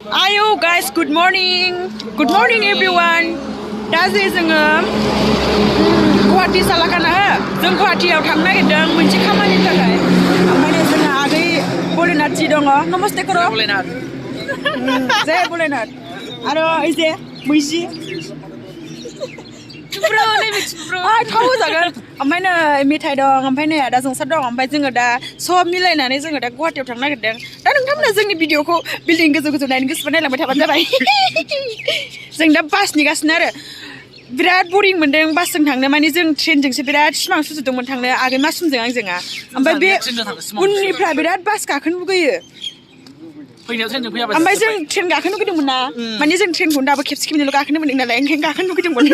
Ayo guys, good morning everyone. दा जे जोङो गुवाहाटी सालाखाना जों गुवाहाटीयाव थांनो नागिरदों मोनसे खामानिनि थाखाय ओमफ्राय जोंहा आगै भलेनाथ जी दङ नमस्ते करो जय भलेनाथ आरो ओइजे मैजि थाव जागोन ओमफ्राय नै मेथाइ दं ओमफ्राय नै आदा जोंसार दं ओमफ्राय जोङो दा सब मिलायनानै जोङो दा गुवाहाटीयाव थांनो नागिरदों दा नोंथांमोना जोंनि भिडिअखौ बिल्डिं गोजौ गोजौ नायनो गोसोबा नायलांबाय थाबानो जाबाय जों दा बास नेगासिनो आरो बिराद बरिं मोन्दों बासजों थांनो माने जों ट्रेनजोंसो बिराद सिमां सुजुदोंमोन थांनो आगै मासुमजों आंजोङा ओमफ्राय बे उननिफ्राय बिराद बास गाखोनो लुगैयो ओमफ्राय जों ट्रेन गाखोनो लुगैदोंमोन ना माने जों ट्रेनखौ दाबो खेबसे खेबनैल' गाखोनो मोन्दों नालाय ओंखायनो गाखोनो लुगैदोंमोन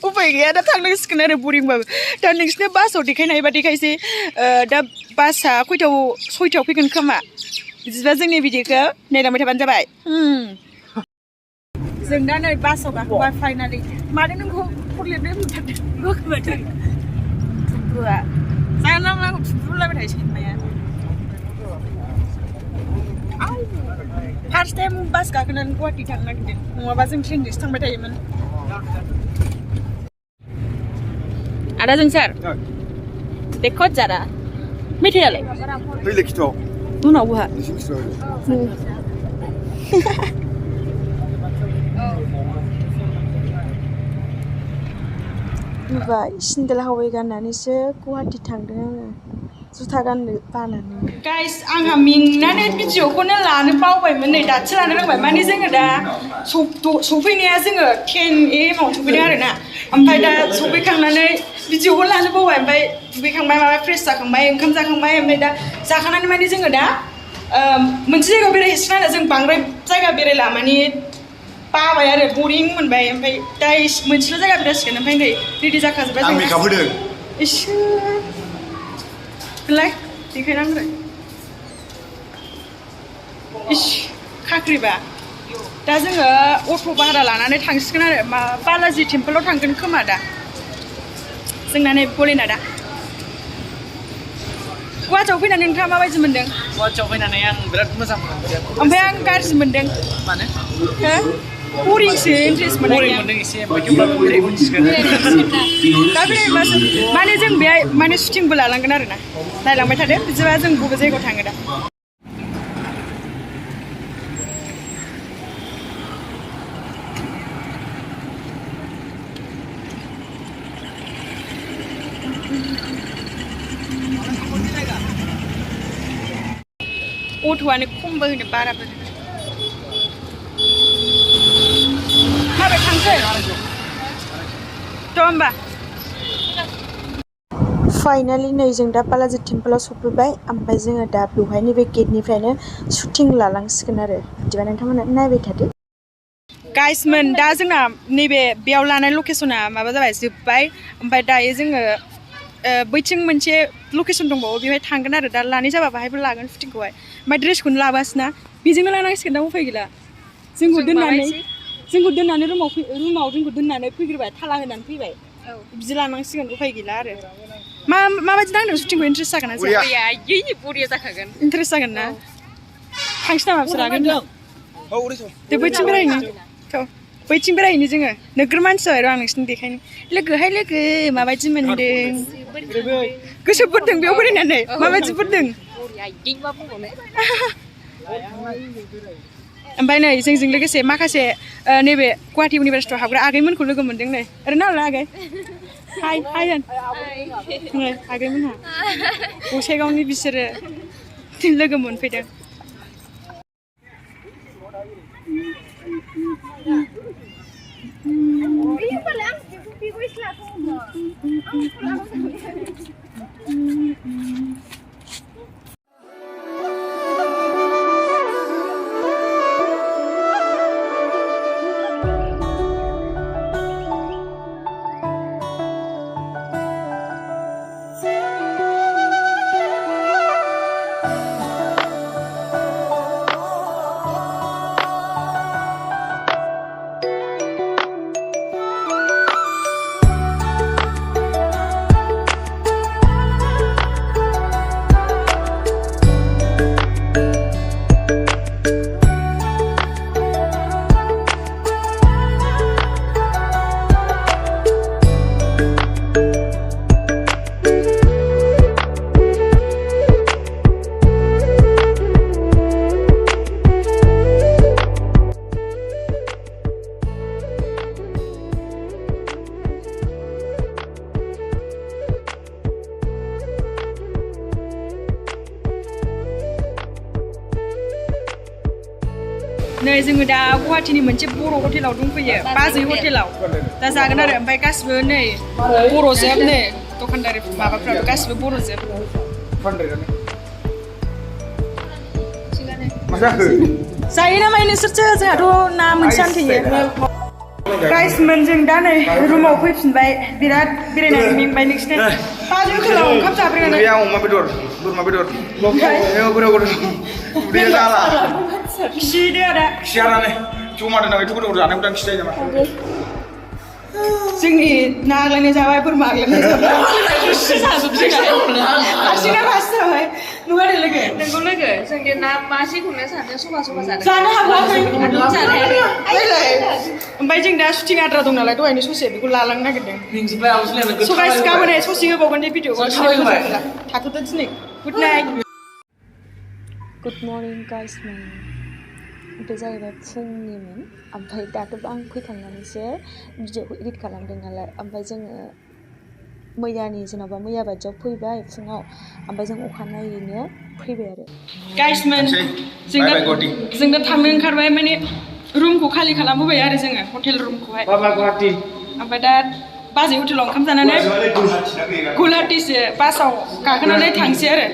उपाय गैया दा थांनांसिगोन आरो बरिंबाबो दा नोंसिनो बासाव देखायनो हायोबा देखायसै दा बासआ सयथायाव फैगोन खोमा बिदिबा जोंनि भिडिअखौ नायलांबाय थाबानो जाबाय जों दा नै बासाव गाखोबाय फाइनालि मानो नोंखौ फरलेबनाय बुंथारदों थुब्रुआ जानो नांगौ थुब्रुलायबाय थायो सैमाया फार्स्ट टाइम बास गाखोनानै गुवाहाटी थांनो नागिरदों नङाबा जों ट्रेनजोंसो थांबाय थायोमोन आदा जोंसार देखो जरा मेथाइयालाय फैले खिथाव उनाव बहा नुबाय सेन्देल हावै गाननानैसो गुवाहाटी थांदों आङो जुथा गाननो बानानै गाइस आंहा मेंनानै भिडिअखौनो लानो बावबायमोन नै दासो लानो रोंबाय माने जोङो दा सफैनाया जोङो 10 AM आव सफैदों आरोना ओमफ्राय दा सफैखांनानै भिडिअखौ लानो बावबाय ओमफ्राय दुगैखांबाय माबा फ्रेस जाखांबाय ओंखाम जाखांबाय ओमफ्राय दा जाखांनानै माने जोङो दा मोनसे जायगायाव बेरायहैसिगोन आरो जों बांद्राय जायगा बेरायला माने बाबाय आरो बरिं मोनबाय ओमफ्राय दा मोनसेल' जायगा बेरायसिगोन ओमफ्राय नै रेडि जाखाजोब्बाय आं मेकआप होदों लाय देखायनांगौ इस खाख्रिबा दा जोङो अट' भारा लानानै थांसिगोन आरो बालाजि टेम्पोलाव थांगोन खोमा दा जोंना नै भलेनाथआ गुवाहाटीयाव फैनानै नोंथाङा माबायदि मोन्दों गुवाहाटीयाव फैनानै आं बिराद मोजां मोनदों ओमफ्राय आं गाज्रि मोन्दों मानो हो बरिंसो इन्ट्रेस्ट मोनदों बरिं मोनदों एसे ओमफ्राय थेवब्लाबो बेरायबोनसिगोन दा बेरायबासो माने जों बेहाय माने शुटिंबो लालांगोन आरोना नायलांबाय थादो बिदिबा जों बबे जायगायाव थाङो दा अट'आनो खमबो होनो बाराबो होनो माबे थांसै थ' होमबा फाइनालि नै जों दा बालाजि टेम्पोलाव सफैबाय ओमफ्राय जोङो दा बेवहाय नैबे गेटनिफ्रायनो शुटिं लालांसिगोन आरो बिदिबा नोंथांमोना नायबाय थादो गाइसमोन दा जोंना नैबे बेयाव लानाय लकेसना माबा जाबाय जोब्बाय ओमफ्राय दायो जोङो बैथिं मोनसे लकेसन दंबावो बेवहाय थांगोन आरो दा लानाय जाबा बाहायबो लागोन शुटिंखौहाय ओमफ्राय ड्रेसखौनो लाबोआसैना बेजोंनो लानांसिगोन दा उफाय गैला जोंखौ दोननानै रुमाव जोंखौ दोननानै फैग्रोबाय थाला होनानै फैबाय बिदि लानांसिगोन उफाय गैला आरो माबायदि नांदों शुटिंखौ इन्ट्रेस्ट जागोन ना जाया बरिया जाखागोन इन्ट्रेस्ट जागोन ना थांसै नामा बिसोर लागोन दे बैथिं बेरायहैनो बैथिं बेरायहैनो जोङो नोगोर मानसि जाबाय र' आं नोंसिनो देखायनो लोगो माबायदि मोन्दों गोसो बोरदों बेयाव बेरायनानै माबायदि बोरदों ओमफ्राय नै जोंजों लोगोसे माखासे नैबे गुवाहाटी इउनिभारसिटियाव हाबग्रा आगैमोनखौ लोगो मोन्दों नै ओरैनो नालाय आगै हाय होन आगैमोनहा गसाइगावनि बिसोरो लोगो मोनफैदों नै जोङो दा गुवाहाटीनि मोनसे बर' हटेलाव दंफैयो बाजै हटेलाव दा जागोन आरो ओमफ्राय गासिबो नै बर'जोब नै दखानदारि माबाफ्राबो गासिबो बर'जोब जायो ना मायो नोंसोरसो जोंहाथ' ना मोनसेयानो थैयो गाइसमोन जों दा नै रुमाव फैफिनबाय बिराद बेरायनानै मेंबाय नोंसिना बाजै हटेलाव ओंखाम जाब्रेनानै अमा बेदर बोरमा बेदर बे जाला खिदो आदा खियानानै जमा दोननानै थ' गोदौ जानायखौ दां खिथायो नामा जोंनि ना आग्लायनाय जाबाय बोरमा आग्लायनाय जाबाय हारसिंना फार्स्ट जाबाय नङा दे लोगो नोंगौ लोगो जों दे ना मासेखौनो सानदों समा जादों जानो हाबावाखै ओमफ्राय जों दा शुटिं आद्रा दं नालाय दहायनो ससे बेखौ लालांनो नागिरदों सबाय गाबोन ससे होबावगोन दे भिडिअखौ थाथ'दो दिनै गुड नाइट गुड मर्निं गाइसमोन बे जाहैबाय फुंनिमोन ओमफ्राय दाथ' आं फैखांनानैसो भिडिअखौ एडिट खालामदों नालाय ओमफ्राय जोङो मैयानि जेन'बा मैया बायदियाव फैबाय फुङाव ओमफ्राय जों अखानायैनो फैबाय आरो गाइसमोन जों दा थांनो ओंखारबाय माने रुमखौ खालि खालामबोबाय आरो जोङो हटेल रुमखौहाय गुवाहाटी ओमफ्राय दा बाजै हटेलाव ओंखाम जानानै गुवाहाटीसो बासाव गाखोनानै थांसै आरो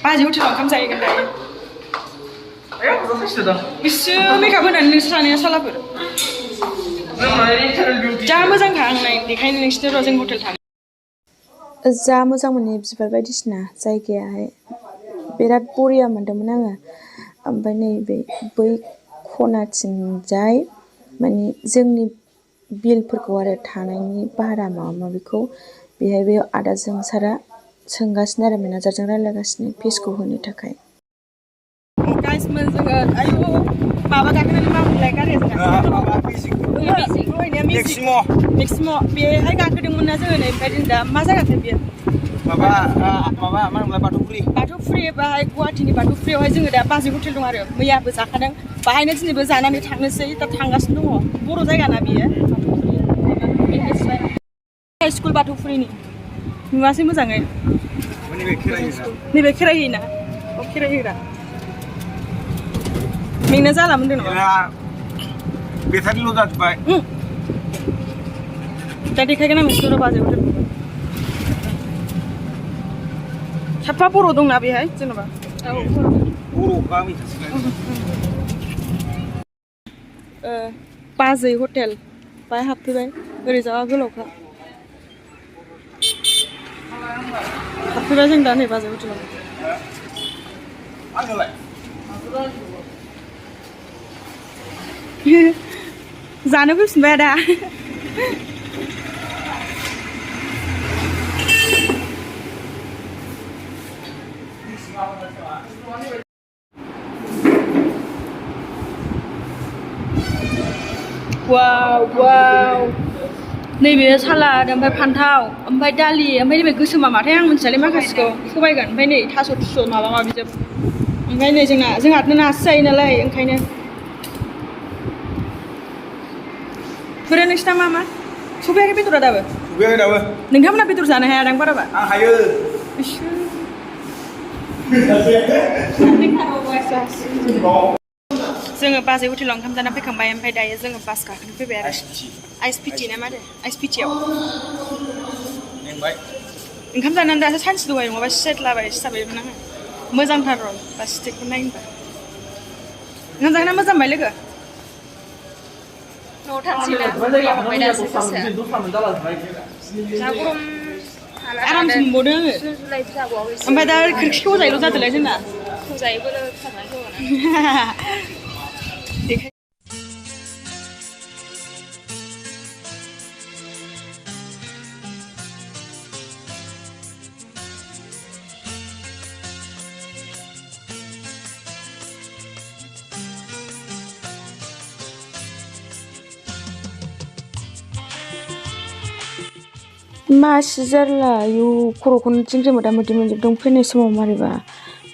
बाजै हटेलाव ओंखाम जाहैगोन दायो बिसो मेकआप होनानै नोंसोर सानैया सालाफोर जा मोजांखा आं नाय देखायनो नोंसिनो र' जों हटेल थाङो जा मोजां मोनो बिबार बायदिसिना जायगायाहाय बिराद बरिया मोन्दोंमोन आङो ओमफ्राय नैबे बै खनाथिंजाय माने जोंनि बिलफोरखौ आरो थानायनि भारा माबा माबिखौ बेहाय बे आदा जोंसारा सोंगासिनो आरो मेनेजारजों रायज्लायगासिनो फिसखौ होनो थाखाय गाइसमोन जोङो आयु माबा गाखोनानै मा मोनलाय गारिया मेक्सिम' बेहाय गाखोदोंमोन ना जोङो नै ओमफ्राय जों दा मा जायगाथाय बेयो माबा मा होनोमोनलाय बाथौफुरि बाहाय गुवाहाटीनि बाथौफुरियावहाय जोङो दा बाजै हटेल दं आरो मैयाबो जाखादों बाहायनो दिनैबो जानानै थांनोसै दा थांगासिनो दङ बर' जायगा ना बियो बाथौफुरि स्कुल बाथौफुरिनि नुवासै मोजाङै नैबे खेराइ होयोना खेराइ होग्रा मेंना जाला मोनदों नामा बेटारिल' जाजोब्बाय दा देखायगोन आं नोंसोर बाजै हटेल साफा बर' दंना बेहाय जेन'बा बाजै हटेल बाहाय हाबफैबाय ओरैजा गोलावखा हाबफैबाय जों दा नै बाजै हटेलाव जानो फैफिनबाय आदा वाव नैबे सालाद ओमफ्राय फान्थाव ओमफ्राय दालि ओमफ्राय नैबे गोसोमा माथाय आं मिथियालै माखासेखौ सबायगोन ओमफ्राय नै थास' थुस' माबा माबिजोब ओमफ्राय नै जोंहानो नासो जायो नालाय ओंखायनो फोरो नोंसिना मा सफैयाखै बेदरा दाबो नोंथांमोना बेदर जानो हाया दां बाराबा आं हायो जोङो बाजै हटेलाव ओंखाम जाना फैखांबाय ओमफ्राय दायो जोङो बास गाखोनो फैबाय आरो आइसपिटि ना मा दे आइसपिटियाव ओंखाम जानानै दासो सानसे दहाय नङाबा सिथलाबाय सिथाबायमोन आङो मोजांथार र' बास स्टेकखौ नायनोबा ओंखाम जाना मोजां मोनबाय लोगो न'आव थांसैना फैबाय दासो गोसोआ जा गरम आरामसो मोनबावदों आङो ओमफ्राय दा खोरखि खेवजायल' जादोंलाय जोंना खेवजायोबो खारनाय खेवना मासि जारला आयु खर'खौनो दिंग्रि मोदा मोदि मोनजोबदों फैनाय समाव मारैबा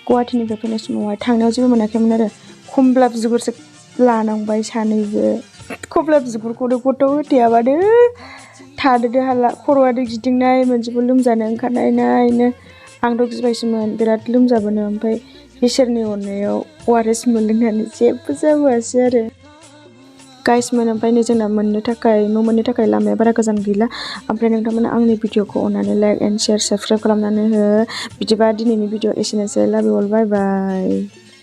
गुवाहाटीनिफ्राय फैनाय समावहाय थांनायाव जेबो मोनाखैमोन आरो खमला बिगुरसो लानांबाय सानैबो खमला बिगुरखौनो गथ' होथेयाबानो थादोदो हाला खर'आनो गिदिंनाय मोनजोबो लोमजानो ओंखारनायनो आंथ' गिबायसोमोन बिराद लोमजाबोनो ओमफ्राय इसोरनि अननायाव ORS मोनलोंनानै जेबो जाबोआसै आरो गाइसमोन ओमफ्राय नै जोंना मोननो थाखाय लामाया बारा गोजान गैला ओमफ्राय नोंथांमोना आंनि भिडिअखौ अननानै लाइक एन्ड शेयार साबस्क्राइब खालामनानै हो बिदिबा दिनैनि भिडिअ एसेनोसै लाभ इउ अल बाय बाय